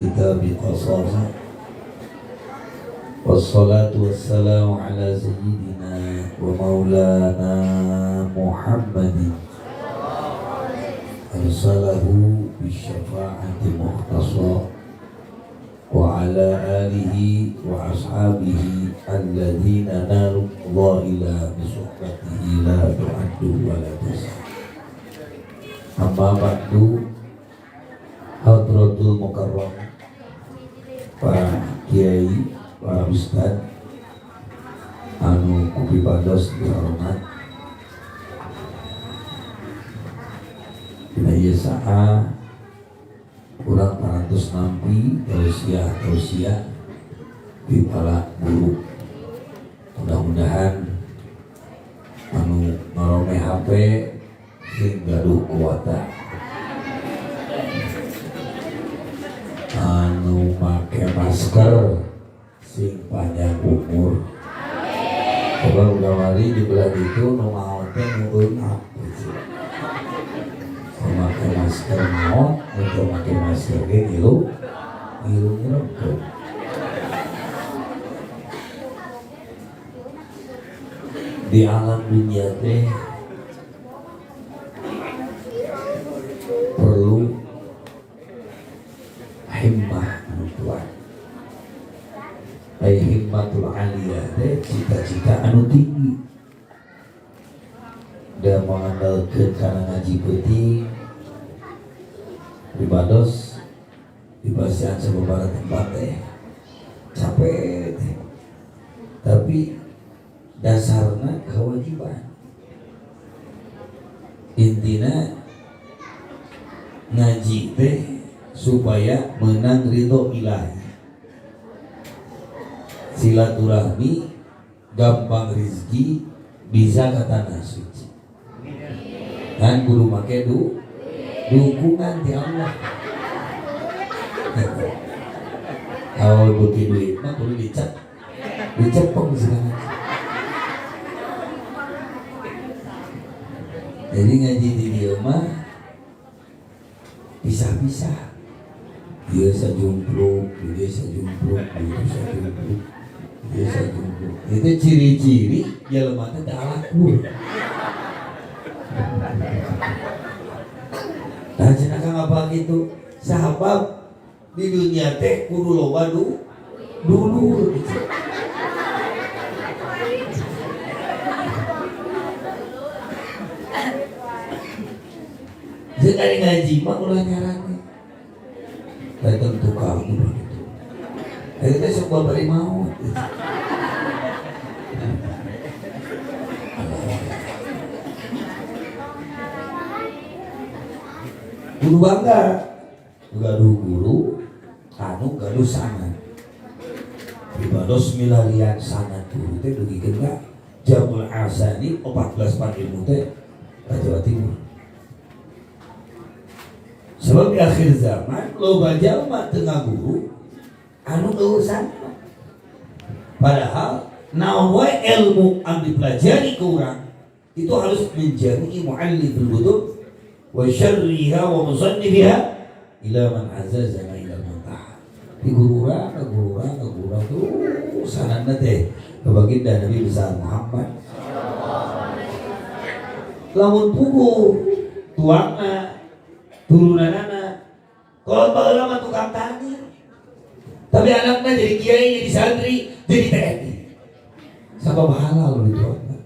الكتاب قصاصا والصلاة والسلام على سيدنا ومولانا محمد أرسله بالشفاعة مختصا وعلى آله وأصحابه الذين نالوا الفضائل بصحبته لا تعد ولا تحصى. أما بعد، Hadratul Mukarram, para kiai, para ustad anu ku pipados dihormat, dina ieu saa urang parantos nampi tausiah tausiah di para guru. Mudah-mudahan anu ngarome HP sing gaduh kuota, anu make masker sing panjang umur. Coba udah wali di belah itu nu maot teh nu eungap gitu. Nu make masker maot, nu teu make masker ge ngilu ngilu ngirengkeun. Di alam dunia teh perlu himmah anu kuat. Ai himmatul aliyah teh cita-cita anu tinggi. Da mengandalkeun kana ngaji peuting pribados di pasian sababaraha tempat teh capek teh. Tapi dasarna kewajiban. Intina ngaji teh supaya menang ridho ilahi, silaturahmi, gampang rezeki, bisa ke tanah suci. Dan guru make dukungan di Allah. Awal beuki duit mah kudu dicek, dicepeng segala. Jadi ngaji di dieu mah pisah-pisah. Dia sajumpluk, dia sajumpluk, dia sajumpluk, dia sajumpluk. Itu ciri-ciri jelema teh teu alakur. Nah, cenah Kang apa gitu? Sahabat di dunia teh kudu loba dulur gitu. Jeung ari ngaji mah ulah nyarane. Datang tukang gitu. Eta teh sok bari maot gitu. Kudu bangga gaduh guru anu gaduh sanad. Pribados milarian sanad guru teh dugikeun ka Jamul Asani 14 pan ilmu teh ka Jawa Timur. Sebab di akhir zaman loba jalma teu ngaguru anu eueuh sanad. Padahal naon wae ilmu anu dipelajari ku urang itu harus menjadi mualliful kutub wa syarriha wa musannifiha ila man azazana ila muntaha. Di guru urang, ka guru urang, ka guru urang tuh sanadna teh ka baginda Nabi besar Muhammad. Lamun puguh tuangna turunanana kalau baheula mah tukang tani, tapi anaknya jadi kiai, jadi santri, jadi TNI. Sabab halal dituangna.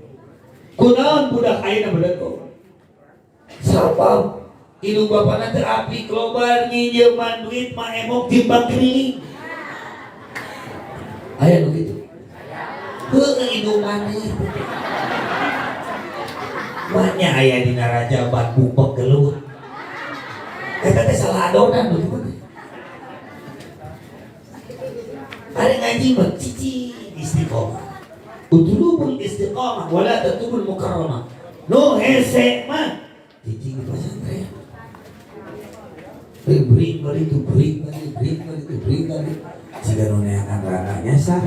Kunaon budak ayeuna bedego? Sabab indung bapana teu apik, loba nginjeman duit mah emok timbang keliling. Aya nu kitu. Heueuh indung maneh. Banyak aya dina rajaban bubek gelut. Eta teh salah adonan nu kitu teh. Ari ngaji mah cici istiqomah. Utlubul istiqomah wala tatubul mukarramah. Nu hese mah cicing di pesantren. Bring kali itu, bring kali, bring kali itu, bring kali. Jika nu neangan rana nyasar.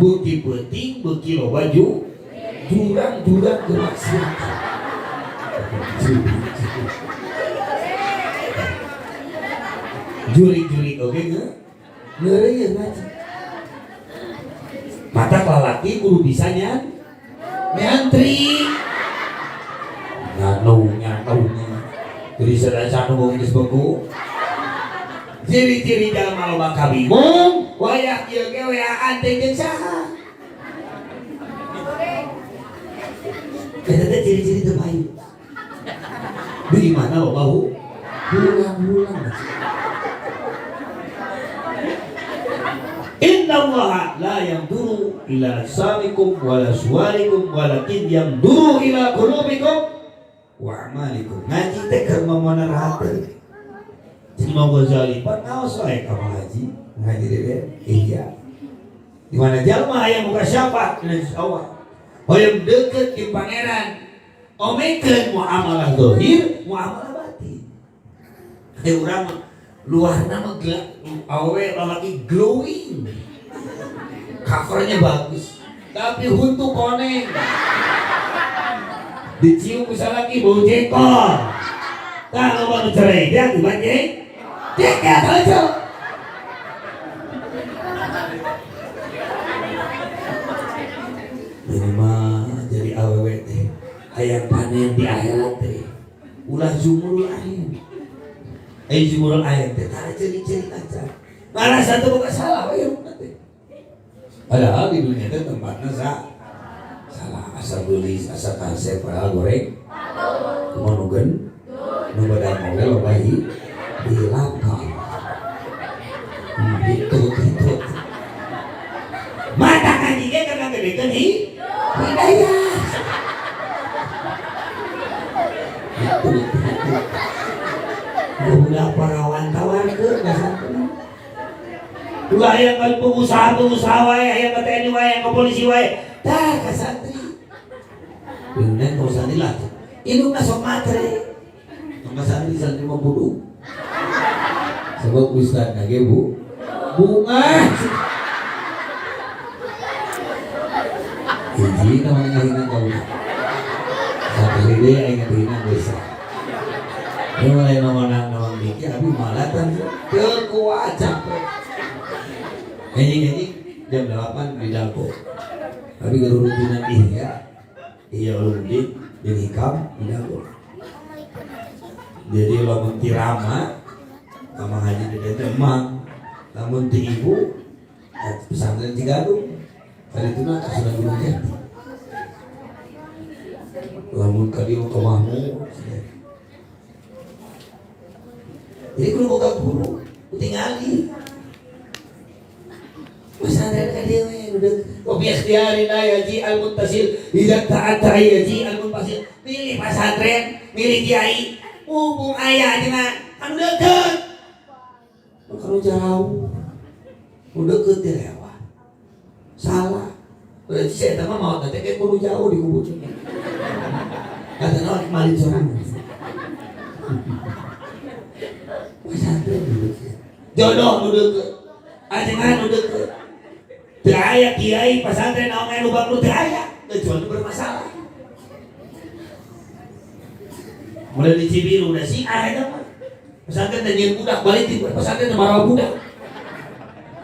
Beuki peuting, beuki loba jurang-jurang kemaksiatan. Jurig-jurig oge ngeureuyeuh ngaji. Mata lalaki kudu bisa nyantri. Nyanu nyanu. Jadi sadaya nu geus beku. Ciri-ciri jalma loba kabingung, wayah ieu ge weaan teh jeung saha. Eta teh ciri-ciri teu payu. Di mana loba hulang-hulang. Inna Allah la yanzuru ila ajsamikum wala suwarikum walakin yanzuru ila qulubikum wa a'malikum. Ngaji teh keur mamonar hate. Imam Ghazali pan ngaos wae ka ngaji, ngaji dede iya. Di mana jalma hayang muka syafaat dina Allah. Hoyong deukeut jeung pangeran. Omekeun muamalah zahir, muamalah batin. Teh urang mah luarna mah awewe lalaki glowing. Covernya bagus, tapi huntu koneng. Dicium bisa lagi bau jengkol. Tah loba nu cerai dia dibanding jengkel aja. Ini mah jadi awewe teh hayang panen di akhirat teh. Ulah jumurul ain. Jumurul ain teh tara ceri-ceri aja. Ngarasa teh boga salah we irungna teh. Padahal di dunia teh tempatna salah asa geulis asa kasep padahal goreng. Kumaha nu gen? Nu badan moge loba hilangkan. Gitu gitu. Mata ngaji ge kana gedekeun hidayah. Gitu gitu. Budak parawan tawarkeun ka santri. Ulah aya ka pengusaha-pengusaha wae, aya ka TNI wae, ka polisi wae. Tah ka santri. Bener ka santri lah. Indungna sok matre. Ka santri santri mah bodoh. Sebab ustaz ge bu bunga. Hiji namanya ngahina ka ulah. Sakali deui aing ngahina geus. Ini mulai nongonan nawang diki, abi malatan teu kuat capek. Enjing-enjing jam 8 di Dago. Abi gerurutinan ihya. Ihya Ulumuddin jeung hikam di Dago. Jadi lamun ti Rama ka Mang Haji di dieu teh emang. Lamun ti ibu pesantren Cigadung. Kali itu mah ka Sunan Gunung Jati. Lamun ka dieu ka Mahmud. Jadi kudu boga guru, tingali. Pesantren ka dieu we udah wa bi ikhtiyari la yaji al muntasil idza ta'atta yaji al munfasil. Milih pesantren, milih kiai, mumpung aya aja anu deukeut. Kalau jauh, nu deukeut dilewat. Salah. Berarti saya mah maot teh kayak kudu jauh di kubur. Kata naon malin sorangan. Pesantren nu deukeut. Jodoh nu deukeut. Ajengan nu deukeut. Teu aya kiai pesantren naon anu bangkrut teu aya, kecuali bermasalah. Mulai di Cibiru udah si eta mah. Pesantren teh nyieun budak balik di pesantren teh marawa budak.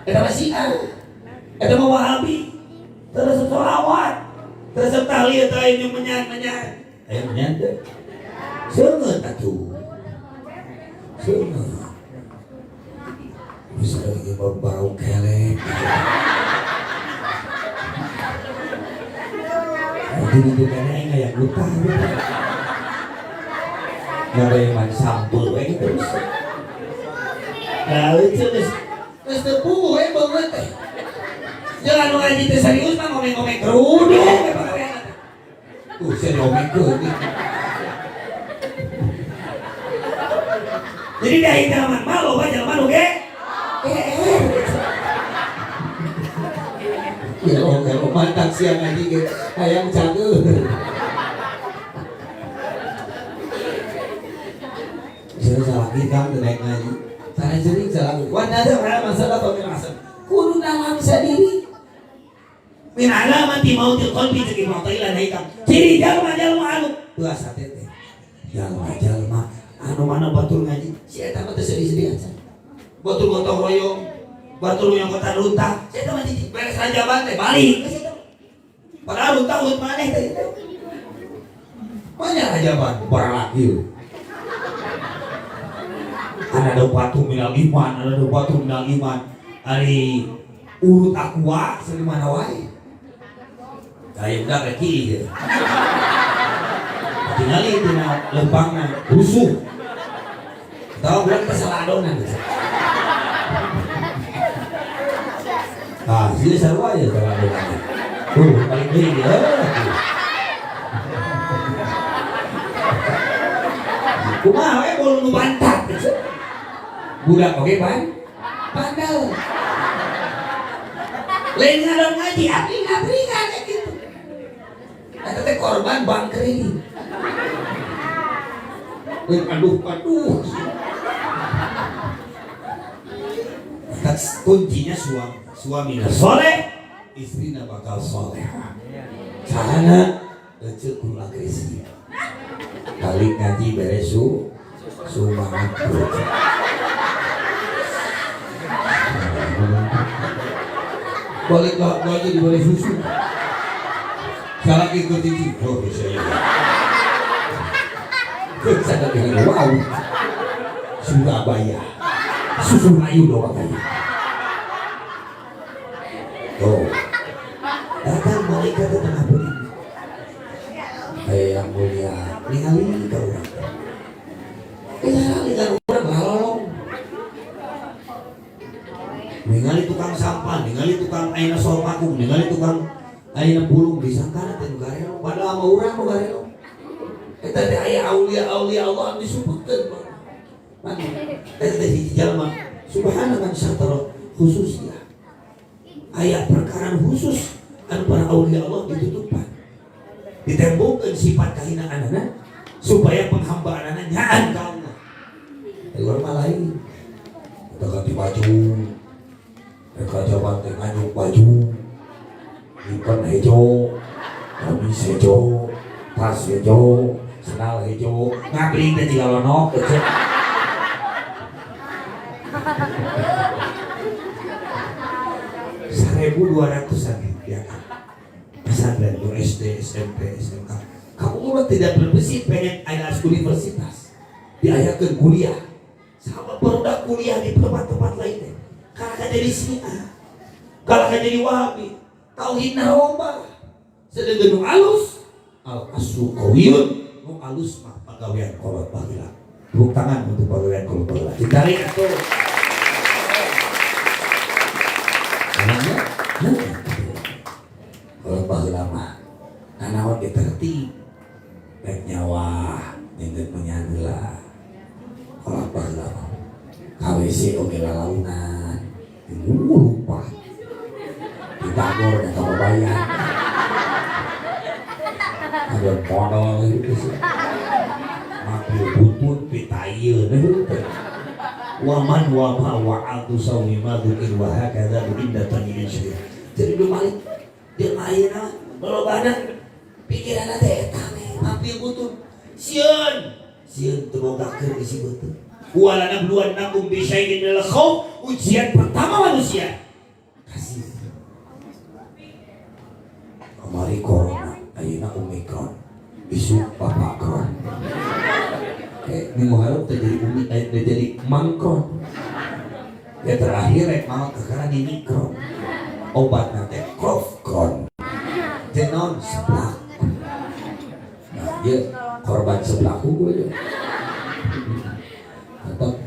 Eta mah si A. Eta mah Wahabi. Terus sholawat. Terus tahlil teh aya menyan-menyan. Aya menyan teh. Seungeut atuh. Seungeut. Bisa lagi bau kelek. Itu kayaknya aing aya gutah. Ngabayeman sampeu we terus. Nah, itu geus geus teu puguh we beungeut teh. Jangan nu ngaji teh serius mah ngomeng-ngomeng kerudung we pagawean teh. Tuh sia diomengkeun. Jadi dari zaman mah loba jelema nu ge gelo gelo mantap siang ngaji ge hayang cageun. Saya salah kita teu naik ngaji. Salah jering salah. Wa nadam ala masalah min asal. Kudu dalam sadiri. Min alamati mautil qalbi jeung Ibnu Athaillah hikam. Ciri jalma-jalma anu biasa teh. Jalma-jalma anu mana batur ngaji, si eta mah teu sedih-sedih aja. Batur gotong royong, batur yang kota runtah. Saya mah cicing beres rajaban teh balik ke situ. Padahal runtah urut maneh teh itu. Banyak rajaban baralaki. Ada batu minal iman, ada batu minal iman. Ari urut aqua mana wae. Kayak udah reki gitu. Tinggali tina lempangna rusuh. Tahu bulan kita salah adonan gitu. Ah, sini sarua aja salah adonan. Tuh, paling deui dia. Kumaha we bolu nu bantat gitu. Budak oge ban bandel. Lain ngadon ngaji, abri-abringan kayak gitu. Eta teh korban bangker ini. Aduh, aduh. Kuncinya suami, suaminya soleh, istrinya bakal soleh. Carana ece kudu agresi. Balik ngaji beres sumangat. Balik lagi diberi susu. Salah ikut cici. Oh, bisa ya. Saya dengan wow. Surabaya. Susu rayu dong katanya. Tuh. Datang malaikat ke tengah bumi. Hei yang mulia, ningali ka urang. Ningali ka urang lalolong. Ningali tukang sampah, ningali tukang ayeuna sol pakung, ningali tukang ayeuna pulung disangkana teh nu garelo, padahal mah urang nu garelo. Eta teh aya aulia-aulia Allah anu disebutkeun mah. Mana? Eta teh hiji jalma subhana man satara khususnya. Aya perkara khusus anu para aulia Allah ditutupan. Ditembokkeun sifat kahinaanana supaya penghambaanana nyaan ka Allah. Luar mah lain. Kita ganti baju, mereka jaban teh nganyuk baju, lipen hejo, gamis hejo, tas hejo, sendal hejo, ngabring teh jiga lonok kecil. 1.200-an ya kan. Pesantren tuh SD, SMP, SMK. Kamu mah tidak berbesit pengen ada universitas, diayakeun kuliah. Sama produk kuliah di tempat-tempat lainnya. Karena jadi Syiah, kalau jadi Wahabi, tauhid narobah. Sedangkan nu alus, al aslu qawiyun, nu alus mah pagawean kolot baheula. Tepuk tangan untuk pagawean kolot baheula. Ditarik atuh. Namanya, kolot baheula mah nanaon ge tertib. Rek nyawa nyeungeut menyan heula. Kolot baheula mah KWC oge lalaunan. Lupa ditagor dan kamu bayar ada modal gitu sih mapil butut pitayeun waman wama wa'atu sawi ma dzukir wa hakadha inda tanyin syria. Jadi belum balik dia main ah lolobana pikiranna teh eta mapil butut sieun sieun teu bogakeun isi butut. Wala nabluwannakum bi syai'in minal khauf, ujian pertama manusia kasih. Kamari corona, ayeuna omikron, isuk bapak kron. Minggu hareup teh jadi umi, teh jadi mangkron. Ya terakhir rek maot kakara nini kron. Obatna teh krofkron. Teh naon seblak. Nah, dia korban seblak hukum aja. Atau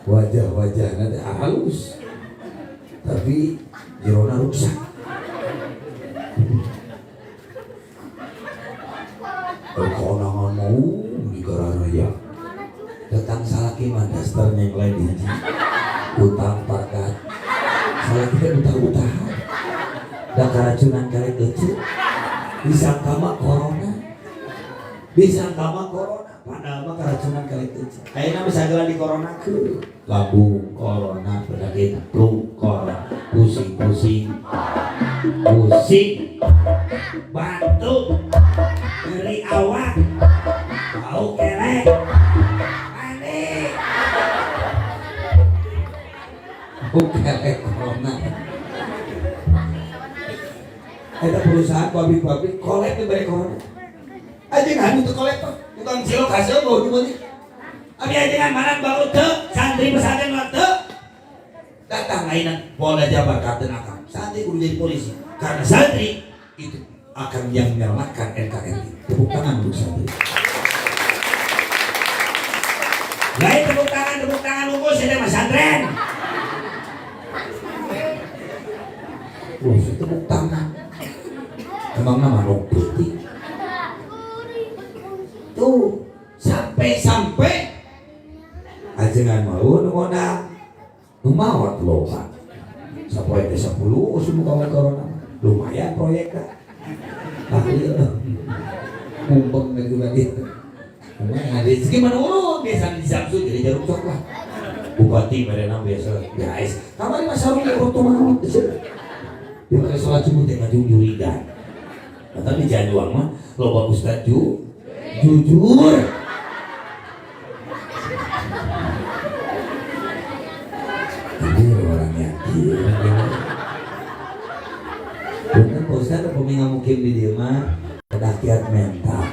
wajah-wajah nanti halus tapi jerona rusak. Konangan mau di raya datang salaki mah daster yang lain hiji utang pakat salaki teh utang-utang da karacunan karek ece disangka mah corona, disangka mah corona padahal mah keracunan kali itu. Ayeuna mah sagala di corona ke lambung corona, penyakit flu corona, pusing-pusing, pusing, batuk, nyeri awak, bau kelek, panik. Oke, corona. Eta perusahaan pabrik-pabrik kolek diberi corona. Ajengan itu kolek tuh, tukang cilok hasil bau di mana? Abi ajengan mana baru teu, santri pesantren mah teu. Datang lainan Polda Jabar Kapten Akam. Santri kudu jadi polisi. Karena santri itu akan yang menyelamatkan NKRI. Tepuk tangan untuk santri. Lain tepuk tangan unggul saya mah santren. Wah, tepuk tangan. Emang nama manuk putih. Tuh, sampai-sampai ajengan mau nungona nu maot loba. Sapoe teh 10 usum kawan corona. Lumayan proyekna. Ahli mumpung gitu lagi. Lumayan rezeki mana urut biasa di Samsu jadi jarum coklat. Bupati merenang biasa guys. Kamari mah sarung urut tuh maot. Dia pakai sholat subuh teh ngajung jurigan. Nah, tapi Cianjuang mah loba ustad jujur. Ini orang yakin. Punten Pak Ustad upami ngamukim di dieu mah kedakiat mental.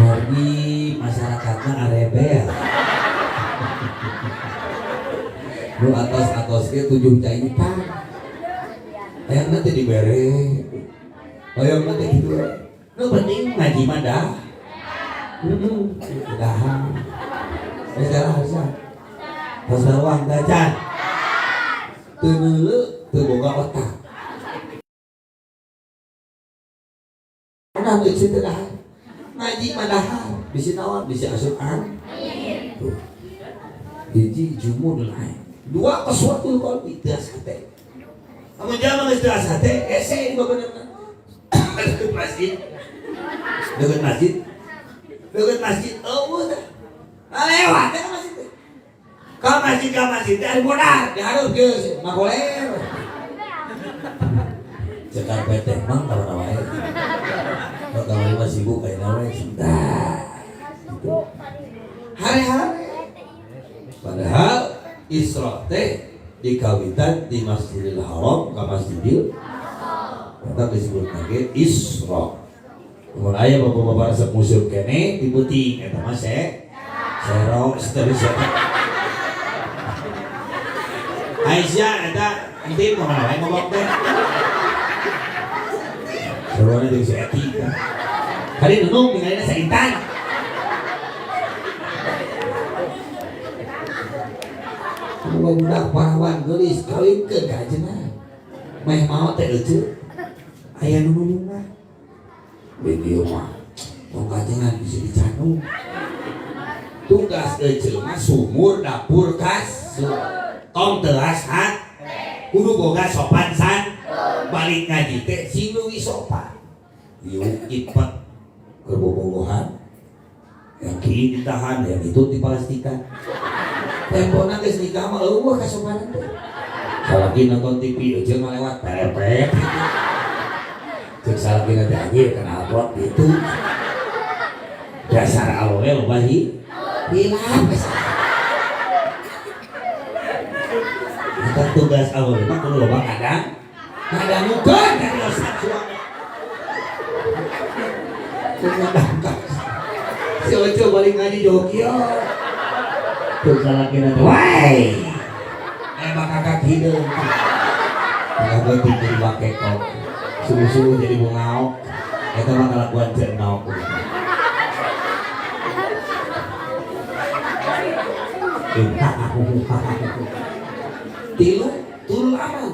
Margi masyarakatna arebel. Nu atos-atos ge 7 cai pan. Hayang nanti dibere. Hayang nanti gitu. Nu penting ngaji mah dah. Dah. Geus salah harusnya. Tos bawang dacan. Teu neuleu, teu boga otak. Nah, teu teu dahar. Ngaji mah dahar. Bisi naon? Bisi asup an. Tuh. Hiji jumudul ain. Dua qaswatul qalbi teu hate. Amun jalma geus teu hate, hese di babenerna. Deukeut masjid. Deukeut masjid. Deukeut masjid eueuh teh. Lewat teh ka masjid teh. Ka masjid teh ari modar, dihareup geus makoler. Cek karpet teh mang ka mana wae. Kamari mah sibuk ayeuna we. Dah. Gitu. Hare-hare. Padahal Isra teh dikawitan di Masjidil Haram ka Masjidil Aqsa disebut lagi Isra. Mun aya bapak-bapak resep museum kene di peuting eta mah sero seterusnya. Aisyah eta entin ka mana wae ngomong teh. Sarwana jeung si Eti. Kali nunung ningalina sa Intan. Boga budak parawan geulis kawinkeun ka ajengan. Meh maot teh euceu. Aya nu nulungan. Video mah tong kajengan bisa dicanung. Tugas euceu mah sumur dapur kasur. Tong teuas hat. Kudu boga sopan san. Balik ngaji teh sing leuwih sopan. Yuk ipet keur bobogohan. Yang kiri ditahan, yang itu dipastikan. Tempona geus nikah mah eueuh kasopanan teh. Salaki nonton TV euceun ngalewat perepet. Cek salaki teh anjir kana upload gitu. Dasar awewe loba hilap. Eta tugas awewe mah kudu loba kadang ngadangukeun dari osat suami. Kudu si Oco balik ngaji jokio. Tuh salaki nanti, woi, emang kakak hidup. Tengah penting jadi bakekok, subuh-subuh jadi bungaok. Eta mah kalakuan cenok. Tilu, tulul amal.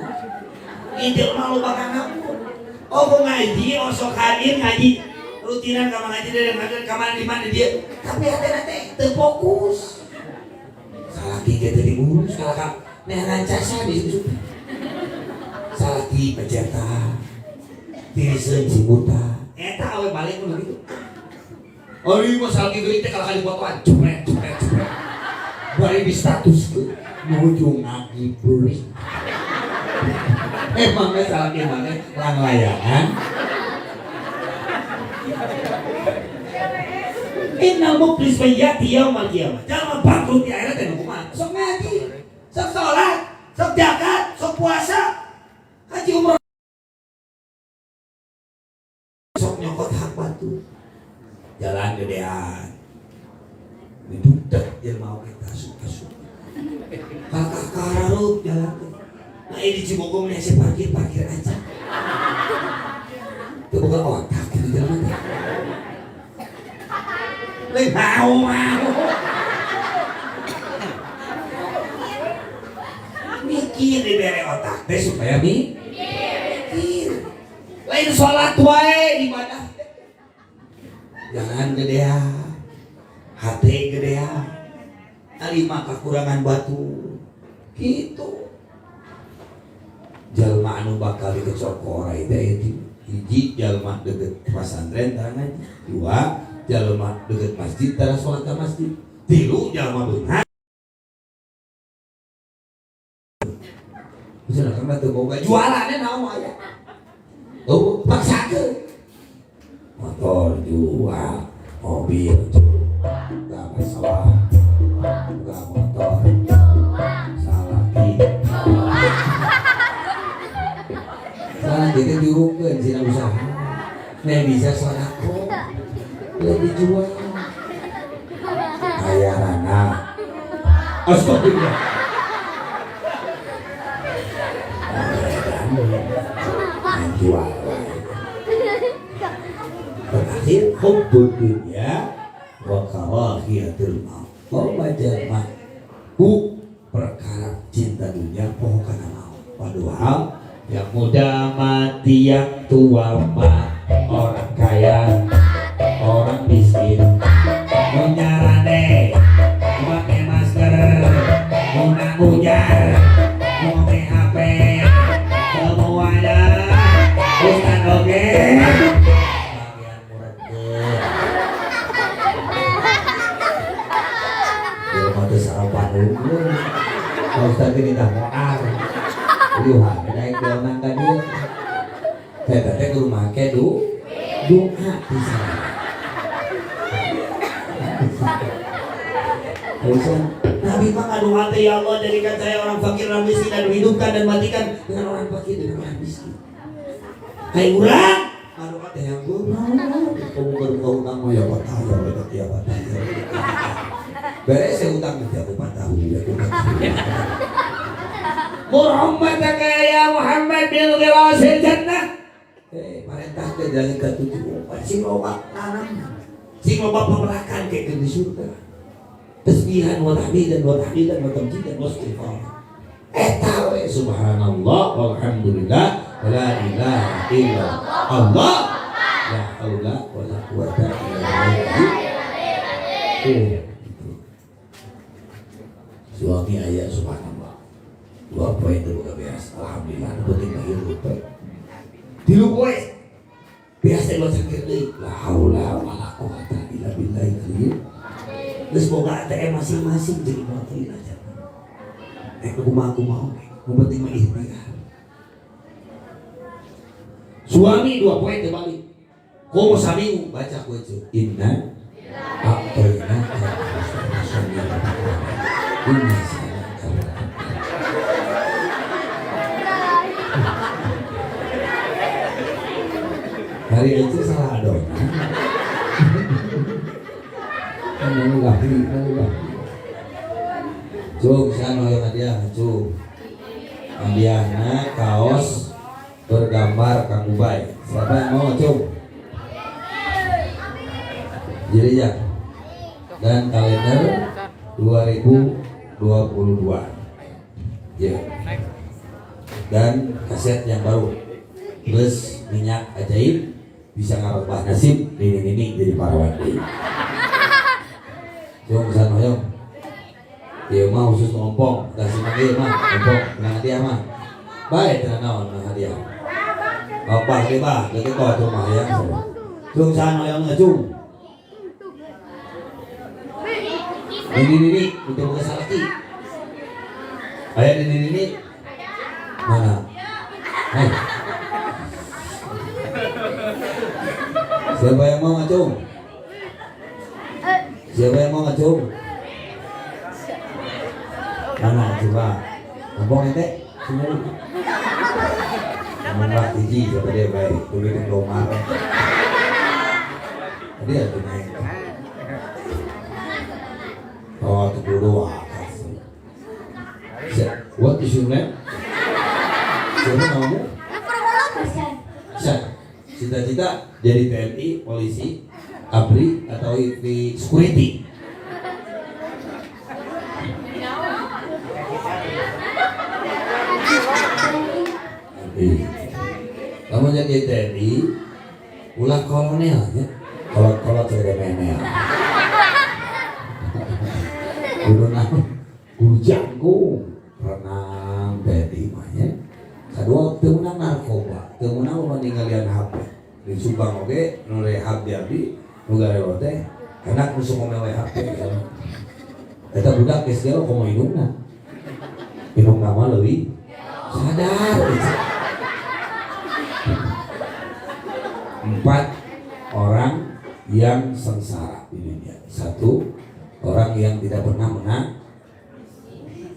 Injil mah loba ngapun. Oh, gua ngaji, osok hadir ngaji. Rutinan ka ngaji dari mana ka mana di mana dia. Tapi hati teh teu fokus. Salaki ge teh diurus kalah ka neangan casa di susu. Salaki pejeta. Tiriseun si buta. Eta awe balik mun kitu. Ari mah salaki geuring teh kalah ka dipotoan jepret jepret jepret. Bari di status ke nuju ngagibeuring. Emangnya salaki maneh langlayangan. Innal muflis yati yaumal qiyamah. Jalma bangkrut di akhirat teh kumaha? Sok ngaji, sok salat, sok zakat. Kakak kararup jalan. Nah ini Cibogong nih saya parkir aja. Itu bukan otak di jalan teh. Lain mau mau. Mikir dibere otak teh supaya mikir. Lain sholat wae ibadah. Jangan gedean, hati gedean, lima kekurangan batu, gitu. Jalma anu bakal dikecokor itu hiji jalma deket pesantren tara ngaji, dua jalma deket masjid tara sholat ka masjid, tilu jalma beunghar. Bisa kan teu boga jualannya naon aya. Oh, paksakeun. Motor jual, mobil jual, gak masalah, gak motor, salaki, salaki itu diurungkeun sina usaha, nih bisa sodako, lebih dijual, kaya rana, astagfirullah, jual. Terakhir hubbud dunya wa karahiyatul maut. Loba jalma ku perkara cinta dunia poho kana maut. Padahal yang muda mati, yang tua mati, orang kaya, orang miskin, nu nyarane, make masker, nu ngujar, nu make HP, semuanya ustad oge. Pak Ustadz ini dah moal. Liuhan, naik daun tadi. Saya tadi ke rumah ke doa di sana. Nabi mah ngadoa teh ya Allah jadikan saya orang fakir orang miskin dan hidupkan dan matikan dengan orang fakir dan orang miskin. Hai urang, ngadoa teh yang guna. Kamu baru utang mah ya patah ya ya patah ya. Beres saya utang nanti aku patah ya aku patah. Muhammad ya Muhammad bil ghirasil jannah. Perintah ke jalan ketujuh. Sing loba tanam. Sing loba pemelakan ke di surga. Tasbihan wa tahmidan wa tahlilan wa tamjidan wa istighfar. Eta we subhanallah walhamdulillah wala ilaha illallah la haula wala quwata illa billah. Suami ayah subhanallah 2 poin itu bukan biasa. Alhamdulillah penting lahir lupa tilu poin biasa lo sakit deui la haula wala quwata illa billah. Geus boga ATM masing-masing jadi batil aja. Kumaha nu penting mah ikhtiar. Suami 2 poin teh balik. Komo saminggu baca ku itu inna a'tainaka inna hari itu salah adonan. Cung, sana yang hadiah, cung. Hadiahna kaos bergambar Kang Ubay. Siapa yang mau, cung? Jadi ya. Dan kalender 2022. Ya. Dan kaset yang baru. Plus minyak ajaib bisa ngarubah nasib nini-nini jadi parawan deui. Cung sana hoyong. Ieu mah khusus ompong, kasih mah ieu mah ompong, nah hadiah mah. Bae teu naon nah hadiah. Oh, bah deui bah, leutik kok tuh mah ya. Cung sana hoyong cung. Nini-nini untuk buka salaki. Aya nini-nini. Mana? Hai. Siapa yang mau ngacung? Siapa yang mau ngacung? Mana coba? Ngomong ente, sini lu. Ngomong hiji siapa dia baik, kulit lomar. Tadi ada naik. Oh, itu dulu. What is your name? Siapa namamu? Hasan. Sa. Cita-cita jadi TNI, polisi, ABRI, atau di security? TNI. Kamu jadi TNI, ulah kolonel ya. Kolot-kolot ceremenial. Kudu naon? Kudu jangkung. Renang TNI mah nya. Kadua teu meunang narkoba, teu meunang meningalian HP. Di Subang oge nu rehab di abdi, nu garewa teh enak nu sok mewe HP. Eta budak geus gelo komo indungna. Indungna mah leuwih sadar. 4 orang yang sengsara di dunia. 1, orang yang tidak pernah menang.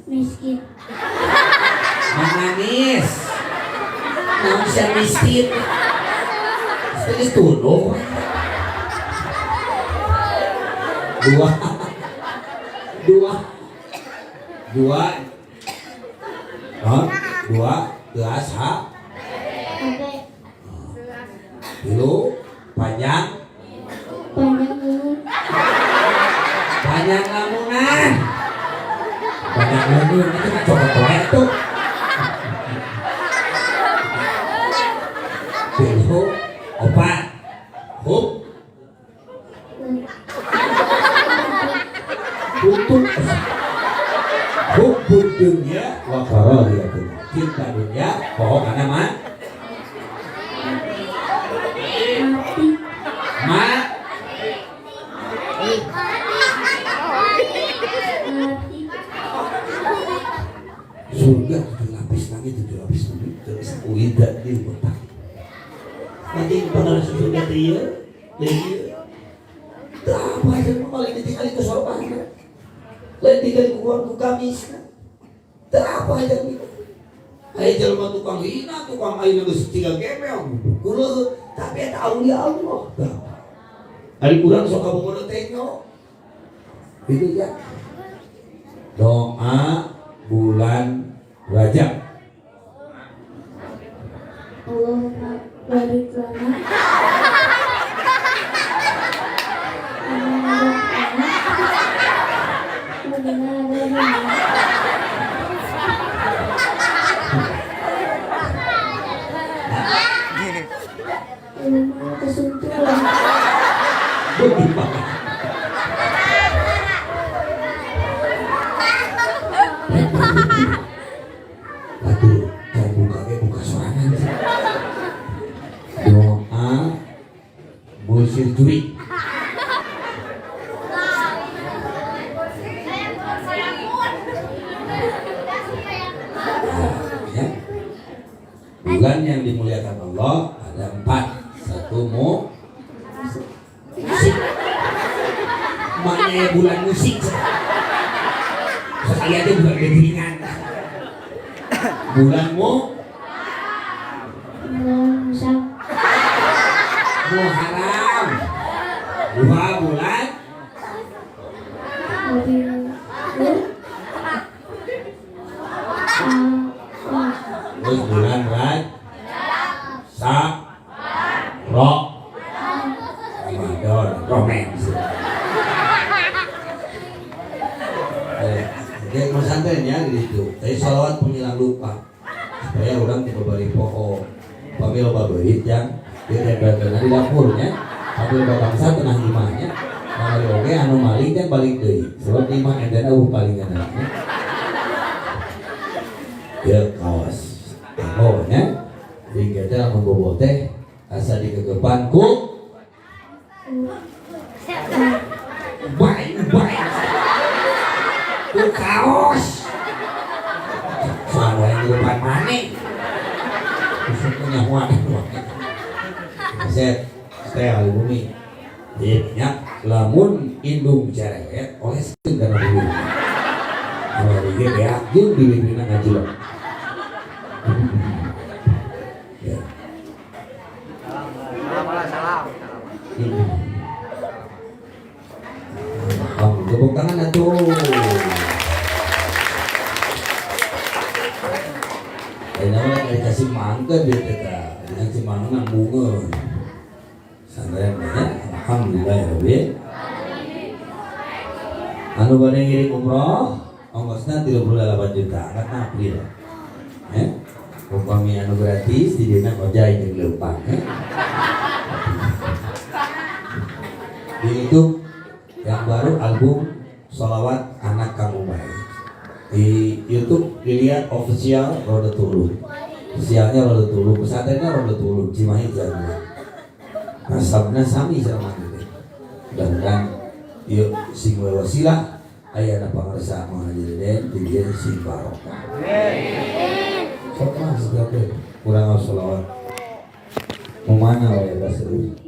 Miskin. Menangis. Naon sia miskin? Geus tunduh. 2. 2. 2. Hah? 2 gelas H. HP. 3 panjang. Panjang leungeun. Panjang lamunan. Panjang leungeun itu kan cokot poe tuh. 3 4 hup. Tutup. Hubbud dunya wa karahiyatul. Cinta dunia, poho kana mah. Mati. Ma. Mati. Surga 7 lapis, langit 7 lapis, bumi terus uida di otak. Nanti pada surga teh ieu, teh ieu. Tah apa aja mah paling ditinggali ke sorban. Lain tinggal ku ku gamis. Tah apa aja mah. Aya jelema tukang hina, tukang ayeuna geus tiga gemel. Kulo tapi eta aulia Allah. Tah. Ari urang sok kabogoh teh nyo. Itu ya. Doa bulan Rajab. Allahumma barik lana. Aduh, jangan buka ge buka sorangan. Doa musir jurik. Ya. Bulan yang dimuliakan Allah ada 4. 1 musik. Maknanya bulan musik. Sekali aja bulan kegiringan. Bulan mu Muharram. 2 bulan terus bulan Raj Sa Ro Ramadan romance. Oke, pesantren ya di situ. Tapi sholawat penghilang lupa supaya orang tidak balik poho. Pamil baberit yang dia tempelkeun di dapurnya. Pamil babangsa tengah imahnya. Kamari oge anu maling kan balik deui. Sebab di imah endana eueuh palingan nya. Ya kawas. Oh nya. Jadi kita lamun bobo teh asa dikegepan ku baik baik. Ku kaos. Soal yang di depan mana? Punya muat. Set, setel di bumi. Jadi minyak lamun indung cerewet oleskeun kana bumi. Kalau dia beak jeung dilipina ngajlok. Ya. Salam, salam. Tepuk tangan atuh. Ayeuna mah dikasih mangga dia teh tah. Dikasih mangga bunga. Pesantren ya, alhamdulillah ya Rabbi. Anu bade ngiring umroh, ongkosna 38 juta, angkat April. Ya. Umpami anu gratis di dina ojai jeung leumpang ya. Di YouTube yang baru album Sholawat Anak Kang Ubay. Di YouTube dilihat official Roudlotut Ulum. Officialnya Roudlotut Ulum, pesantrennya Roudlotut Ulum, Cimahi Cianjur. Nasabna sami sama gitu. Mudah-mudahan yuk sing we wasilah ayana pangersa muhajirin di dieu sing barokah. Sok mah setiap kurang sholawat. Mau mana wae seueur.